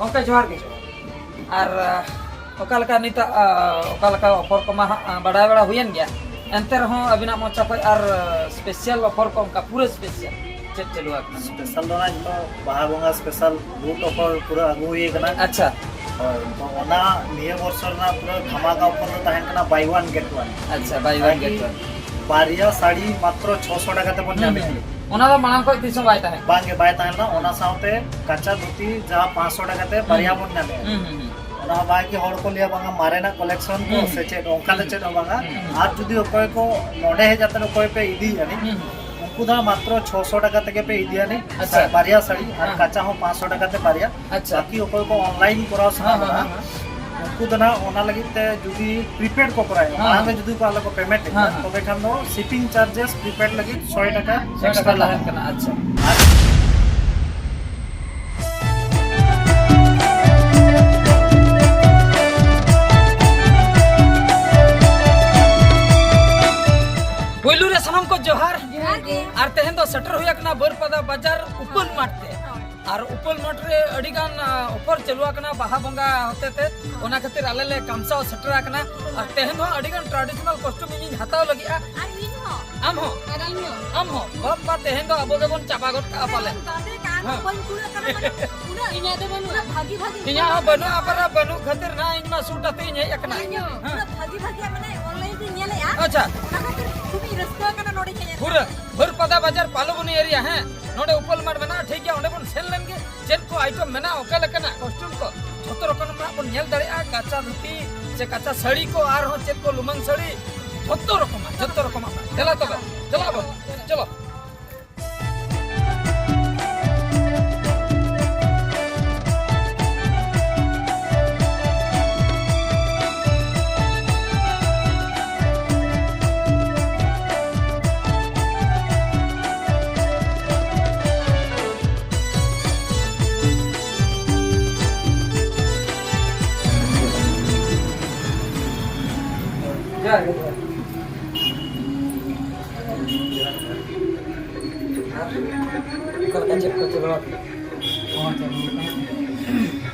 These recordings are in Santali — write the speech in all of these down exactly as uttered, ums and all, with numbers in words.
ᱜᱚᱢᱠᱮ, ᱡᱚᱦᱟᱨ ᱜᱮ᱾ ᱟᱨ, ᱟᱦ, ᱚᱠᱟ ᱞᱮᱠᱟ ᱱᱤᱛᱟᱜ, ᱟᱦ, ᱚᱠᱟ ᱞᱮᱠᱟ ᱚᱯᱷᱟᱨ ᱠᱚᱢᱟ ᱦᱟᱸᱜ, ᱟᱦ, ᱵᱟᱰᱟᱭ ᱵᱟᱲᱟ ᱦᱩᱭᱮᱱ ᱜᱮᱭᱟ, ᱮᱱᱛᱮ ᱨᱮᱦᱚᱸ ᱟᱹᱵᱤᱱᱟᱜ ᱢᱚᱪᱟ ᱠᱷᱚᱱ ᱟᱨ, ᱟᱦ, ᱥᱯᱮᱥᱟᱞ ᱚᱯᱷᱟᱨ ᱠᱚ, ᱚᱱᱠᱟ ᱯᱩᱨᱟᱹ ᱥᱯᱮᱥᱟᱞ ᱪᱮᱫ ᱪᱟᱹᱞᱩ ᱟᱠᱟᱱᱟ? ᱥᱯᱮᱥᱟᱞ ᱫᱚ ᱱᱟᱦᱟᱜ ᱱᱤᱛᱚᱜ ᱵᱟᱦᱟ ᱵᱚᱸᱜᱟ ᱥᱯᱮᱥᱟᱞ ᱵᱩᱴ ᱚᱯᱷᱟᱨ ᱯᱩᱨᱟᱹ ᱟᱹᱜᱩ ᱦᱩᱭ ᱟᱠᱟᱱᱟ᱾ ᱟᱪᱪᱷᱟ᱾ ᱦᱳᱭ, ᱛᱚ ᱚᱱᱟ ᱱᱤᱭᱟᱹ ᱵᱚᱨᱥᱚ ᱨᱮᱱᱟᱜ ᱯᱩᱨᱟᱹ ᱫᱷᱟᱢᱟᱠᱟ ᱚᱯᱷᱟᱨ ᱫᱚ ᱛᱟᱦᱮᱱ ᱠᱟᱱᱟ buy one get one᱾ ᱟᱪᱪᱷᱟ, buy one get one᱾ ᱵᱟᱨᱭᱟ ᱥᱟᱹᱲᱤ ᱢᱟᱛᱨᱚ ᱪᱷᱚᱥᱚ ᱴᱟᱠᱟ ᱛᱮᱵᱚᱱ ᱦᱩᱸ, ᱧᱟᱢᱮᱫ ᱦᱩᱸ᱾ ᱠᱟᱱᱟ᱾ ᱚᱱᱟ ᱫᱚ ᱢᱟᱲᱟᱝ ᱠᱷᱚᱱ ᱛᱤᱥ ᱦᱚᱸ ᱵᱟᱭ ᱛᱟᱦᱮᱸ ᱠᱟᱱᱟ᱾ ᱵᱟᱝᱜᱮ, ᱵᱟᱭ ᱛᱟᱦᱮᱸ ᱞᱮᱱᱟ᱾ ᱚᱱᱟ ᱥᱟᱶᱛᱮ ᱠᱟᱪᱟ ᱫᱷᱩᱛᱤ ᱡᱟᱦᱟᱸ ᱯᱟᱸᱪᱥᱚ ᱴᱟᱠᱟ ᱛᱮ ᱵᱟᱨᱭᱟ ᱦᱩᱸ᱾ ᱵᱚᱱ ᱧᱟᱢᱮᱫᱼᱟ᱾ ᱦᱩᱸ, ᱦᱩᱸ, ᱦᱩᱸ᱾ ᱚᱱᱟ ᱦᱚᱸ ᱵᱟᱝ ᱠᱤ ᱦᱚᱲ ᱠᱚ ᱞᱟᱹᱭᱟ ᱵᱟᱝᱟ ᱢᱟᱨᱮᱱᱟᱜ ᱠᱟᱞᱮᱠᱥᱚᱱ ᱠᱚ ᱦᱩᱸ, ᱥᱮ ᱦᱩᱸ᱾ ᱪᱮᱫ, ᱚᱱᱠᱟ ᱫᱚ ᱦᱩᱸ᱾ ᱪᱮᱫ ᱦᱚᱸ ᱵᱟᱝᱟ᱾ ᱦᱩᱸ, ᱦᱩᱸ᱾ ᱟᱨ ᱡᱩᱫᱤ ᱚᱠᱚᱭ ᱠᱚ ᱱᱚᱰᱮ ᱦᱮᱡ ᱠᱟᱛᱮ ᱚᱠᱚᱭ ᱯᱮ ᱤᱫᱤᱭᱮᱫᱼᱟ ᱱᱤᱡ, ᱦᱩᱸ, ᱦᱩᱸ᱾ ᱩᱱᱠᱩ ᱫᱚ ᱦᱟᱸᱜ ᱢᱟᱛᱨᱚ ᱪᱷᱚᱥᱚ ᱴᱟᱠᱟ ᱛᱮᱜᱮ ᱯᱮ ᱤᱫᱤᱭᱟ ᱱᱤᱡ, ᱟᱪᱪᱷᱟ᱾ ᱵᱟᱨᱭᱟ ᱥᱟᱹᱲᱤ ᱟᱨ ᱦᱮᱸ᱾ ᱠᱟᱪᱟ ᱦᱚᱸ ᱯᱟᱸᱪᱥᱚ ᱴᱟᱠᱟ ᱛᱮ ᱵᱟᱨᱭᱟ᱾ ᱟᱪᱪᱷᱟ᱾ ᱵᱟᱠᱤ ᱚᱠᱚᱭ ᱠᱚ ᱚᱱᱞᱟᱭᱤᱱ ᱠᱚᱨᱟᱣ ᱥᱟᱱᱟ ᱦᱮᱸ, ᱦᱮᱸ, ᱵᱚᱱᱟ, ᱦᱮᱸ, ᱦᱮᱸ᱾ ᱩᱱᱠᱩ ᱫᱚ ᱱᱟᱦᱟᱜ ᱚᱱᱟ ᱞᱟᱹᱜᱤᱫ ᱛᱮ ᱡᱩᱫᱤ ᱯᱨᱤᱯᱮᱰ ᱠᱚ ᱠᱚᱨᱟᱣᱟ, ᱦᱮᱸ, ᱢᱟᱲᱟᱝ ᱨᱮ ᱦᱮᱸ᱾ ᱡᱩᱫᱤ ᱠᱚ ᱟᱞᱮ ᱠᱚ ᱯᱮᱢᱮᱱᱴ ᱞᱮᱠᱷᱟᱱ, ᱦᱮᱸ, ᱦᱮᱸ᱾ ᱛᱚᱵᱮ ᱠᱷᱟᱱ ᱫᱚ ᱥᱤᱯᱤᱝ ᱪᱟᱨᱡᱮᱥ ᱯᱨᱤᱯᱮᱰ ᱞᱟᱹᱜᱤᱫ ᱥᱚᱭ ᱴᱟᱠᱟ ᱥᱚᱭ ᱴᱟᱠᱟ ᱮᱠᱥᱴᱨᱟ ᱞᱟᱜᱟᱜ ᱞᱟᱦᱟᱜ ᱠᱟᱱᱟ᱾ ᱠᱟᱱᱟ᱾ ᱟᱪᱪᱷᱟ᱾ ᱯᱳᱭᱞᱳ ᱨᱮ ᱥᱟᱱᱟᱢ ᱠᱚ ᱡᱚᱦᱟᱨ᱾ ᱡᱚᱦᱟᱨ ᱜᱮ᱾ ᱟᱨ ᱛᱮᱦᱮᱧ ᱫᱚ ᱥᱮᱴᱮᱨ ᱦᱩᱭ ᱟᱠᱟᱱᱟ ᱵᱟᱹᱨᱯᱟᱫᱟ ᱵᱟᱡᱟᱨ ᱩᱯᱟᱹᱞ ᱢᱟᱴᱷ ᱛᱮ᱾ ᱦᱳᱭ᱾ ᱟᱨ ᱩᱯᱟᱹᱞ ᱢᱟᱴᱷ ᱨᱮ ᱟᱹᱰᱤ ᱜᱟᱱ, ᱟ, ᱚᱯᱷᱟᱨ ᱪᱟᱹᱞᱩ ᱟᱠᱟᱱᱟ ᱵᱟᱦᱟ ᱵᱚᱸᱜᱟ ᱦᱚᱛᱮ ᱛᱮ, ᱚᱱᱟ ᱠᱷᱟᱹᱛᱤᱨ ᱟᱞᱮ ᱞᱮ ᱠᱟᱢᱥᱟᱣ ᱥᱮᱴᱮᱨ ᱟᱠᱟᱱᱟ᱾ ᱟᱨ ᱛᱮᱦᱮᱧ ᱦᱚᱸ ᱟᱹᱰᱤ ᱜᱟᱱ ᱴᱨᱟᱰᱤᱥᱚᱱᱟᱞ ᱠᱚᱥᱴᱤᱭᱩᱢ ᱤᱧᱤᱧ ᱦᱟᱛᱟᱣ ᱞᱟᱹᱜᱤᱫᱼᱟ᱾ ᱟᱨ ᱤᱧ ᱦᱚᱸ᱾ ᱟᱢ ᱦᱚᱸ? ᱟᱨ ᱤᱧ ᱦᱚᱸ᱾ ᱟᱢ ᱦᱚᱸ? ᱵᱟᱯ ᱵᱟ, ᱛᱮᱦᱮᱧ ᱫᱚ ᱟᱵᱚ ᱜᱮᱵᱚᱱ ᱪᱟᱵᱟ ᱜᱚᱫ ᱠᱟᱜᱼᱟ ᱯᱟᱞᱮ᱾ ᱵᱟᱸᱫᱮ ᱠᱟᱜᱼᱟ, ᱦᱮᱸ᱾ ᱵᱟᱹᱧ ᱠᱩᱲᱟᱹᱜ ᱠᱟᱱᱟ, ᱢᱟᱱᱮ, ᱩᱱᱟᱹᱜ ᱤᱧᱟᱹᱜ ᱫᱚ ᱵᱟᱹᱱᱩᱜᱼᱟ᱾ ᱩᱱᱟᱹᱜ ᱵᱷᱟᱹᱜᱤ ᱤᱧᱟᱹᱜ ᱦᱚᱸ ᱵᱷᱟᱹᱜᱤ ᱵᱟᱹᱱᱩᱜᱼᱟ, ᱯᱟᱨᱟ ᱵᱟᱹᱱᱩᱜ ᱠᱷᱟᱹᱛᱤᱨ ᱱᱟ ᱤᱧ ᱢᱟ ᱥᱩᱴ ᱟᱛᱮ ᱤᱧ ᱦᱮᱡ ᱟᱠᱟᱱᱟ᱾ ᱤᱧ ᱦᱚᱸ᱾ ᱦᱮᱸ᱾ ᱩᱱᱟᱹᱜ ᱵᱷᱟᱹᱜᱤ ᱵᱷᱟᱹᱜᱤ, ᱢᱟᱱᱮ, ᱚᱱᱞᱟᱭᱤᱱ ᱨᱤᱧ ᱧᱮᱞᱮᱜᱼᱟ᱾ ᱟᱪᱪᱷᱟ᱾ ᱚᱱᱟ ᱠᱷᱟᱹᱛᱤᱨ ᱠᱷᱩᱵᱤᱧ ᱨᱟᱹᱥᱠᱟᱹ ᱟᱠᱟᱱᱟ ᱱᱚᱰᱮ ᱦᱮᱡ ᱟᱠᱟᱱᱟ᱾ ᱯᱩᱨᱟᱹ ᱵᱟᱹᱨᱯᱟᱫᱟ ᱵᱟᱡᱟᱨ ᱯᱟᱞᱩᱵᱚᱱᱤ ᱮᱨᱤᱭᱟ, ᱦᱮᱸ, ᱱᱚᱰᱮ ᱩᱯᱟᱹᱞ ᱢᱟᱴᱷ ᱢᱮᱱᱟᱜᱼᱟ, ᱴᱷᱤᱠ ᱜᱮᱭᱟ, ᱚᱸᱰᱮ ᱵᱚᱱ ᱥᱮᱱ ᱞᱮᱱ ᱜᱮ᱾ ᱪᱮᱫ ᱠᱚ ᱟᱭᱴᱮᱢ ᱢᱮᱱᱟᱜᱼᱟ, ᱚᱠᱟ ᱞᱮᱠᱟᱱᱟᱜ ᱠᱚᱥᱴᱤᱭᱩᱢ ᱠᱚ, ᱡᱷᱚᱛᱚ ᱨᱚᱠᱚᱢᱟᱜ ᱵᱚᱱ ᱧᱮᱞ ᱫᱟᱲᱮᱭᱟᱜᱼᱟ᱾ ᱠᱟᱸᱪᱟ ᱫᱷᱩᱛᱤ ᱥᱮ ᱠᱟᱸᱪᱟ ᱥᱟᱹᱲᱤ ᱠᱚ, ᱟᱨᱦᱚᱸ ᱪᱮᱫ ᱠᱚ ᱞᱩᱢᱟᱹᱝ ᱥᱟᱹᱲᱤ, ᱡᱷᱚᱛᱚ ᱨᱚᱠᱚᱢᱟᱜ, ᱡᱷᱚᱛᱚ ᱨᱚᱠᱚᱢᱟᱜ᱾ ᱫᱮᱞᱟ ᱛᱚᱵᱮ, ᱪᱟᱞᱟᱜ ᱟᱵᱚᱱ, ᱪᱚᱞᱚ᱾ ᱚᱠᱟ ᱞᱮᱠᱟ ᱪᱮᱫ ᱠᱚ ᱪᱚᱞᱚ?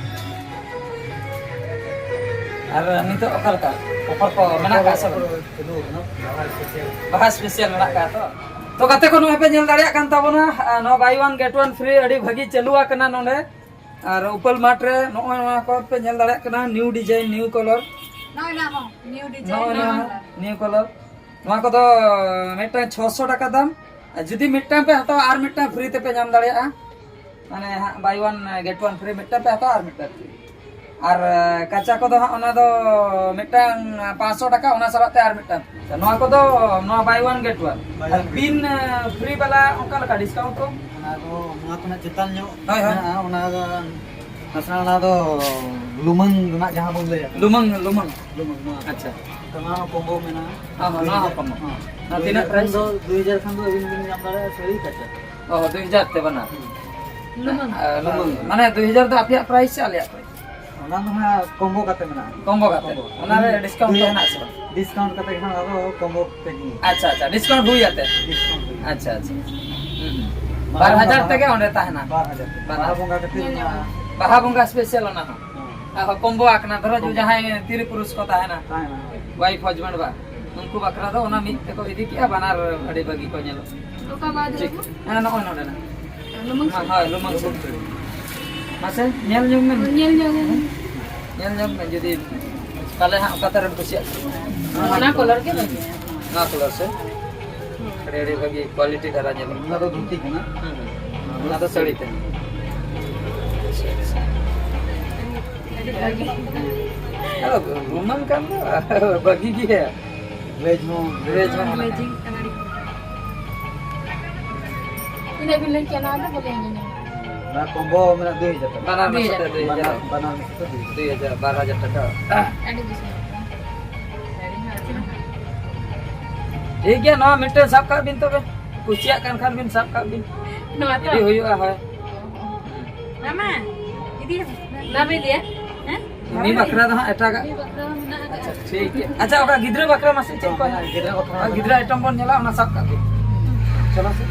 ᱟᱨ ᱱᱤᱛᱚᱜ ᱚᱠᱟ ᱞᱮᱠᱟ ᱚᱯᱷᱟᱨ ᱠᱚ ᱢᱮᱱᱟᱜ ᱟᱠᱟᱫ ᱥᱮ ᱵᱟᱝ? ᱵᱟᱦᱟ ᱥᱯᱮᱥᱟᱞ ᱢᱮᱱᱟᱜ ᱟᱠᱟᱫ ᱛᱚ᱾ ᱛᱚ ᱜᱟᱛᱮ ᱠᱚ, ᱱᱚᱜᱼᱚᱭ ᱯᱮ ᱧᱮᱞ ᱫᱟᱲᱮᱭᱟᱜ ᱠᱟᱱ ᱛᱟᱵᱚᱱᱟ, ᱟᱨ ᱱᱚᱣᱟ ᱵᱟᱭ ᱚᱣᱟᱱ ᱜᱮᱴ ᱚᱣᱟᱱ ᱯᱷᱨᱤ ᱟᱹᱰᱤ ᱵᱷᱟᱹᱜᱤ ᱪᱟᱹᱞᱩ ᱟᱠᱟᱱᱟ ᱱᱚᱰᱮ᱾ ᱟᱨ ᱩᱯᱟᱹᱞ ᱢᱟᱴᱷ ᱨᱮ ᱱᱚᱜᱼᱚᱭ ᱱᱚᱣᱟ ᱠᱚ ᱯᱮ ᱧᱮᱞ ᱫᱟᱲᱮᱭᱟᱜ ᱠᱟᱱᱟ, ᱱᱤᱭᱩ ᱰᱤᱡᱟᱭᱤᱱ, ᱱᱤᱭᱩ ᱠᱟᱞᱟᱨ᱾ ᱱᱚᱜᱼᱚᱭ ᱱᱚᱣᱟ ᱦᱚᱸ ᱱᱤᱭᱩ ᱰᱤᱡᱟᱭᱤᱱ, ᱱᱚᱜᱼᱚᱭ ᱱᱚᱣᱟ ᱱᱟᱣᱟ ᱦᱚᱸ ᱠᱟᱞᱟᱨ᱾ New colour. ᱱᱚᱣᱟ ᱠᱚᱫᱚ ᱢᱤᱫᱴᱟᱝ ᱪᱷᱚᱥᱚ ᱴᱟᱠᱟ ᱫᱟᱢ᱾ ᱟᱨ ᱡᱩᱫᱤ ᱢᱤᱫᱴᱟᱝ ᱯᱮ ᱦᱟᱛᱟᱣᱟ, ᱟᱨ ᱢᱤᱫᱴᱟᱝ ᱯᱷᱨᱤ ᱛᱮᱯᱮ ᱧᱟᱢ ᱫᱟᱲᱮᱭᱟᱜᱼᱟ᱾ ᱢᱟᱱᱮ ᱦᱟᱸᱜ ᱵᱟᱭ ᱚᱣᱟᱱ ᱜᱮᱴ ᱚᱣᱟᱱ ᱯᱷᱨᱤ, ᱢᱤᱫᱴᱟᱝ ᱯᱮ ᱦᱟᱛᱟᱣᱟ ᱟᱨ ᱢᱤᱫᱴᱟᱝ ᱯᱷᱨᱤ᱾ ᱟᱨ ᱠᱟᱪᱟ ᱠᱚᱫᱚ ᱦᱟᱸᱜ ᱚᱱᱟ ᱫᱚ ᱢᱤᱫᱴᱟᱝ ᱯᱟᱸᱪᱥᱚ ᱴᱟᱠᱟ, ᱚᱱᱟ ᱥᱟᱞᱟᱜ ᱛᱮ ᱟᱨ ᱢᱤᱫᱴᱟᱝ᱾ ᱱᱚᱣᱟ ᱠᱚᱫᱚ ᱱᱚᱣᱟ ᱵᱟᱭ ᱚᱣᱟᱱ ᱜᱮᱴ ᱚᱣᱟᱱ᱾ ᱵᱟᱭ ᱟᱨ ᱚᱣᱟᱱ ᱜᱮᱴ ᱵᱤᱱ ᱚᱣᱟᱱ᱾ ᱯᱷᱨᱤ ᱵᱟᱞᱟ ᱚᱱᱠᱟ ᱞᱮᱠᱟ ᱰᱤᱥᱠᱟᱣᱩᱱᱴ ᱠᱚ? ᱚᱱᱟ ᱫᱚ ᱱᱚᱣᱟ ᱠᱷᱚᱱᱟᱜ ᱪᱮᱛᱟᱱ ᱧᱚᱜ ᱦᱳᱭ, ᱦᱳᱭ᱾ ᱢᱮᱱᱟᱜᱼᱟ, ᱚᱱᱟ ᱫᱚ ᱱᱟᱥᱮᱱᱟᱜ ᱚᱱᱟ ᱫᱚ ᱞᱩᱢᱟᱹᱝ ᱨᱮᱱᱟᱜ ᱡᱟᱦᱟᱸ ᱵᱚᱱ ᱞᱟᱹᱭᱟ᱾ ᱞᱩᱢᱟᱹᱝ, ᱞᱩᱢᱟᱹᱝ᱾ ᱞᱩᱢᱟᱹᱝ, ᱱᱚᱣᱟ᱾ ᱟᱪᱪᱷᱟ᱾ ᱱᱚᱣᱟ ᱦᱚᱸ ᱠᱚᱢᱵᱳ ᱢᱮᱱᱟᱜᱼᱟ᱾ ᱦᱚᱸ, ᱦᱚᱸ, ᱱᱚᱣᱟ ᱦᱚᱸ ᱠᱚᱢᱵᱳ᱾ ᱦᱚᱸ᱾ ᱱᱚᱣᱟ ᱫᱩᱭ ᱛᱤᱱᱟᱹᱜ ᱦᱟᱡᱟᱨ ᱠᱷᱟᱱ price? ᱫᱚ, ᱫᱩᱭ ᱦᱟᱡᱟᱨ ᱠᱷᱟᱱ ᱫᱚ ᱟᱹᱵᱤᱱ ᱵᱤᱱ ᱧᱟᱢ ᱫᱟᱲᱮᱭᱟᱜᱼᱟ ᱥᱟᱹᱲᱤ ᱠᱟᱪᱟ᱾ ᱚ, ᱫᱩᱭ ᱦᱟᱡᱟᱨ ᱛᱮ ᱵᱟᱱᱟᱨ? ᱦᱩᱸ᱾ ᱞᱩᱢᱟᱹᱝ᱾ ᱟᱨ, ᱞᱩᱢᱟᱹᱝ᱾ ᱢᱟᱱᱮ ᱫᱩᱭ ᱦᱟᱡᱟᱨ ᱫᱚ ᱟᱯᱮᱭᱟᱜ price ᱥᱮ ᱟᱞᱮᱭᱟᱜ price? ᱚᱱᱟ ᱫᱚ ᱦᱟᱸᱜ ᱠᱚᱢᱵᱳ ᱠᱟᱛᱮ ᱢᱮᱱᱟᱜᱼᱟ᱾ ᱠᱚᱢᱵᱳ ᱠᱟᱛᱮ? ᱠᱚᱢᱵᱳ᱾ ᱚᱱᱟ ᱨᱮ ᱦᱩᱸ᱾ ᱰᱤᱥᱠᱟᱣᱩᱱᱴ ᱫᱚ ᱦᱮᱱᱟᱜ ᱥᱮ ᱵᱟᱝ? ᱰᱤᱥᱠᱟᱣᱩᱱᱴ ᱠᱟᱛᱮ ᱜᱮ ᱦᱟᱸᱜ ᱟᱫᱚ ᱠᱚᱢᱵᱳ ᱛᱮᱜᱮ᱾ ᱟᱪᱪᱷᱟ, ᱟᱪᱪᱷᱟ, ᱰᱤᱥᱠᱟᱣᱩᱱᱴ ᱦᱩᱭ ᱟᱛᱮ? ᱰᱤᱥᱠᱟᱣᱩᱱᱴ ᱦᱩᱭ᱾ ᱟᱪᱪᱷᱟ, ᱟᱪᱪᱷᱟ᱾ ᱦᱩᱸ, ᱦᱩᱸ᱾ ᱵᱟᱨ ᱦᱟᱡᱟᱨ ᱛᱮᱜᱮ ᱚᱸᱰᱮ ᱛᱟᱦᱮᱱᱟ? ᱵᱟᱨ ᱦᱟᱡᱟᱨ ᱛᱮ᱾ ᱵᱟᱱᱟᱨ᱾ ᱵᱟᱦᱟ ᱵᱚᱸᱜᱟ ᱠᱟᱛᱮ ᱧᱮᱞ ᱧᱟᱢᱚᱜᱼᱟ᱾ ᱢᱮᱱᱟᱜᱼᱟ᱾ ᱵᱟᱦᱟ ᱵᱚᱸᱜᱟ ᱥᱯᱮᱥᱟᱞ ᱚᱱᱟ ᱦᱚᱸ᱾ ᱦᱚᱸ᱾ ᱟᱨᱦᱚᱸ ᱠᱚᱢᱵᱳ ᱟᱠᱟᱱᱟ, ᱫᱷᱚᱨᱚ ᱠᱚᱢᱵᱳ᱾ ᱡᱟᱦᱟᱸᱭ ᱛᱤᱨᱤ ᱯᱩᱨᱩᱥ ᱠᱚ ᱛᱟᱦᱮᱱᱟ, ᱛᱟᱦᱮᱱᱟ᱾ ᱣᱟᱭᱤᱯ ᱦᱟᱡᱵᱮᱱᱰ ᱵᱟ, ᱩᱱᱠᱩ ᱵᱟᱠᱷᱨᱟ ᱫᱚ ᱚᱱᱟ ᱢᱤᱫ ᱛᱮᱠᱚ ᱤᱫᱤ ᱠᱮᱜᱼᱟ, ᱵᱟᱱᱟᱨ ᱟᱹᱰᱤ ᱵᱷᱟᱹᱜᱤ ᱠᱚ ᱧᱮᱞᱚᱜ᱾ ᱚᱠᱟ ᱵᱟᱡᱟᱨ ᱴᱷᱤᱠ᱾ ᱨᱮ? ᱦᱮᱸ, ᱱᱚᱜᱼᱚᱭ ᱱᱚᱰᱮᱱᱟᱜ᱾ ᱞᱩᱢᱟᱹᱝ ᱢᱟ, ᱥᱩᱨ? ᱦᱳᱭ, ᱞᱩᱢᱟᱹᱝ ᱥᱩᱨ ᱨᱮ᱾ ᱢᱟᱥᱮ, ᱧᱮᱞ ᱧᱚᱜ ᱢᱮ᱾ ᱧᱮᱞ ᱧᱚᱜ ᱢᱮ᱾ ᱧᱮᱞ ᱧᱚᱜ ᱢᱮ, ᱡᱩᱫᱤ ᱯᱟᱞᱮ ᱦᱟᱸᱜ ᱚᱠᱟᱴᱟᱜ ᱨᱮᱢ ᱠᱩᱥᱤᱭᱟᱜ ᱠᱟᱱᱟ᱾ ᱚᱱᱟ ᱠᱟᱞᱟᱨ ᱜᱮ ᱵᱷᱟᱹᱜᱤᱭᱟ᱾ ᱱᱚᱣᱟ ᱠᱟᱞᱟᱨ ᱥᱮ? ᱦᱩᱸ᱾ ᱟᱹᱰᱤ, ᱟᱹᱰᱤ ᱵᱷᱟᱹᱜᱤ ᱠᱳᱣᱟᱞᱤᱴᱤ ᱫᱷᱟᱨᱟ ᱧᱮᱞᱚᱜ ᱠᱟᱱᱟ᱾ ᱚᱱᱟ ᱫᱚ ᱫᱷᱩᱛᱤ ᱠᱟᱱᱟ᱾ ᱦᱩᱸ, ᱦᱩᱸ᱾ ᱚᱱᱟ ᱫᱚ ᱥᱟᱹᱲᱤ ᱠᱟᱱᱟ᱾ ᱟᱪᱪᱷᱟ, ᱟᱪᱪᱷᱟ᱾ ᱟᱹᱰᱤ ᱵᱷᱟᱹᱜᱤ᱾ ᱟᱫᱚ ᱨᱩᱢᱟᱹᱝ ᱠᱟᱱ ᱫᱚ ᱵᱷᱟᱹᱜᱤ ᱜᱮᱭᱟ᱾ ᱵᱞᱮᱡᱽ ᱦᱚᱸ᱾ ᱵᱞᱮᱡᱽ ᱦᱚᱸ ᱢᱮᱱᱟᱜᱼᱟ᱾ ᱵᱞᱮᱡᱤᱝ ᱠᱟᱱᱟ ᱟᱹᱰᱤ᱾ ᱛᱤᱱᱟᱹᱜ ᱵᱤᱱ ᱞᱟᱹᱭ ᱠᱮᱫᱟ ᱱᱚᱣᱟ ᱫᱚ? ᱵᱟᱹᱞᱤᱧ ᱟᱸᱡᱚᱢ ᱧᱟᱢ ᱠᱮᱫᱟ᱾ ᱱᱚᱣᱟ ᱠᱚᱢᱵᱳ ᱢᱮᱱᱟᱜ ᱫᱩᱭ ᱦᱟᱡᱟᱨ ᱴᱟᱠᱟ᱾ ᱵᱟᱱᱟᱨ ᱫᱩᱭ ᱢᱮᱥᱟ ᱛᱮ ᱦᱟᱡᱟᱨ᱾ ᱫᱩᱭ ᱦᱟᱡᱟᱨ᱾ ᱵᱟᱱᱟᱨ, ᱵᱟᱱᱟᱨ ᱢᱮᱥᱟ ᱛᱮ ᱫᱩᱭ ᱦᱟᱡᱟᱨ᱾ ᱫᱩᱭ ᱦᱟᱡᱟᱨ, ᱵᱟᱨ ᱦᱟᱡᱟᱨ ᱴᱟᱠᱟ᱾ ᱟᱹᱰᱤ ᱵᱮᱥ ᱧᱮᱞᱚᱜ ᱠᱟᱱᱟ᱾ ᱴᱷᱤᱠ ᱜᱮᱭᱟ, ᱱᱚᱣᱟ ᱢᱤᱫᱴᱮᱱ ᱥᱟᱵ ᱠᱟᱜ ᱵᱤᱱ ᱛᱚᱵᱮ᱾ ᱠᱩᱥᱤᱭᱟᱜ ᱠᱟᱱ ᱠᱷᱟᱱ ᱵᱤᱱ ᱥᱟᱵ ᱠᱟᱜ ᱵᱤᱱ᱾ ᱱᱚᱣᱟ ᱛᱚ? ᱡᱩᱫᱤ ᱦᱩᱭᱩᱜᱼᱟ, ᱦᱳᱭ᱾ ᱢᱟᱢᱟ, ᱤᱫᱤᱭᱟᱢ? ᱵᱟᱢ ᱤᱫᱤᱭᱟ? ᱦᱮᱸ? ᱩᱱᱤ ᱵᱟᱠᱷᱨᱟ ᱫᱚ ᱦᱟᱸᱜ ᱮᱴᱟᱜᱟᱜ᱾ ᱩᱱᱤ ᱵᱟᱠᱷᱨᱟ ᱦᱚᱸ ᱢᱮᱱᱟᱜ ᱟᱠᱟᱫ᱾ ᱟᱪᱪᱷᱟ, ᱴᱷᱤᱠ ᱜᱮᱭᱟ᱾ ᱟᱪᱪᱷᱟ, ᱚᱠᱟ ᱜᱤᱫᱽᱨᱟᱹ ᱵᱟᱠᱷᱨᱟ ᱢᱟᱥᱮ ᱪᱮᱫ ᱠᱚ ᱦᱮᱱᱟᱜᱼᱟ? ᱜᱤᱫᱽᱨᱟᱹ ᱵᱟᱠᱷᱨᱟ᱾ ᱟᱨ ᱜᱤᱫᱽᱨᱟᱹ ᱟᱭᱴᱮᱢ ᱵᱚᱱ ᱧᱮᱞᱟ, ᱚᱱᱟ ᱥᱟᱵ ᱠᱟᱜ ᱵᱤᱱ᱾ ᱪᱚᱞᱚ ᱥᱮ᱾